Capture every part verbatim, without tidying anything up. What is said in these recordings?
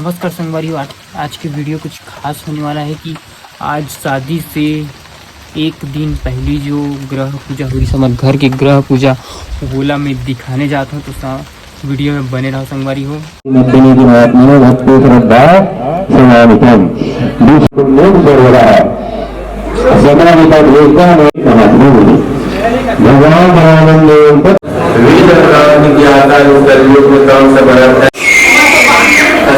नमस्कार संगवारी हो, आज, आज के वीडियो कुछ खास होने वाला है कि आज शादी से एक दिन पहली जो ग्रह पूजा हुई, हमर घर के ग्रह पूजा, वोला मैं दिखाने जात हूँ। तो सा-, वीडियो में बने रहो संगवारी हो। नंदिनी गुणात्मने भक्ति श्रद्धा समाहितम। विष्णु सर्वदा समाहितम एकम। भगवान रामानंद वेद पुराण की ज्ञाता इस कलयुग में कम समर्थ है।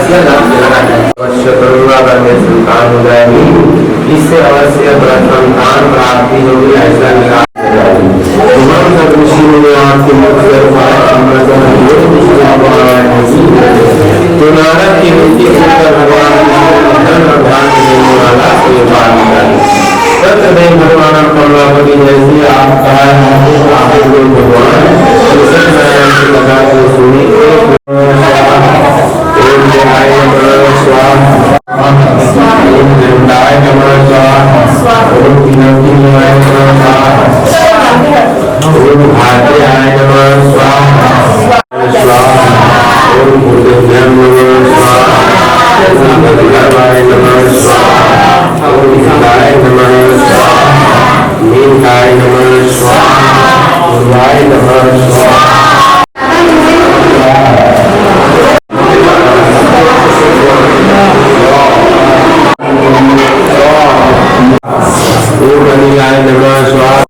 अवश्य करूंगा, अगर मेरी संतान हो जाएगी, इससे अवश्य संतान प्राप्ति होगी, ऐसा विश्वास हो जाएगी। तमाम सब ऋषि मुनि आपके मुख से जो कुछ भी आप बनाए हैं, तो नारद की मूर्ति के ऊपर भगवान विष्णु धन और धान्य देने वाला कोई उपाय निकाले। तब तक भगवान कमलापति जैसे आप कहा है, आप लोग भगवान कृष्ण नारायण की कथा को सुने। ओम देवाय नमः स्वाहा। ओम दंताय नमः स्वाहा। ओम विनोदिनीय नमः स्वाहा। ओम भाग्याय नमः स्वाहा। स्वाहा। ओम भूतेभ्यं नमः स्वाहा। ओम भैरवाय नमः स्वाहा। ओम हिताय नमः स्वाहा। नीलकाय नमः स्वाहा। ध्रुवाय नमः स्वाहा। ओम अनिलाय नमः स्वाहा।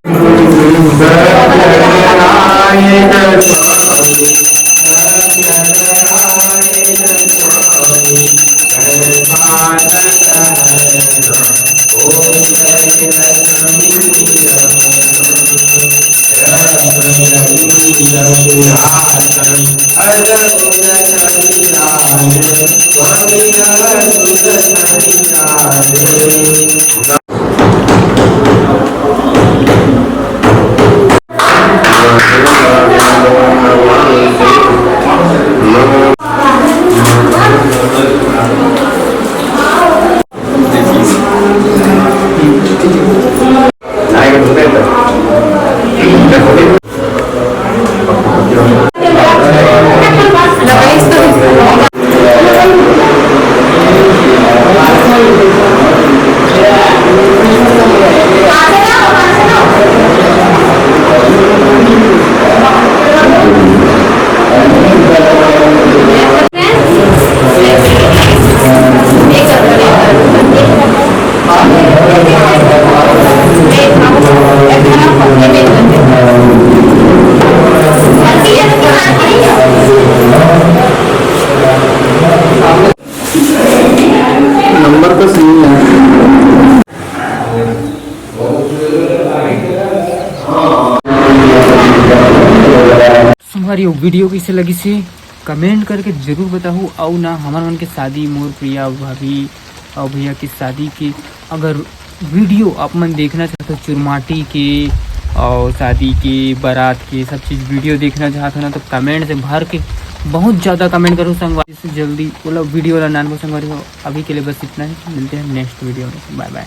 नंबर तो सही है। संगवारी हो, वीडियो कइसे लगिस हे, कमेंट करके जरूर बताहू। अउ ना, हमर मन के शादी, मोर प्रिया भाभी अउ भैया के शादी के अगर वीडियो आप मन देखना चाहत हो, चुरमाटी के अउ शादी के, बारात के, सब चीज़ वीडियो देखना चाहत हो ना, तो कमेंट से भर के बहुत ज़्यादा कमेंट करो संगवारी, से जल्दी ओला वीडियो ला नानबो संगवारी हो। अभी के लिए बस इतना ही, मिलते हैं नेक्स्ट वीडियो में, बाय बाय।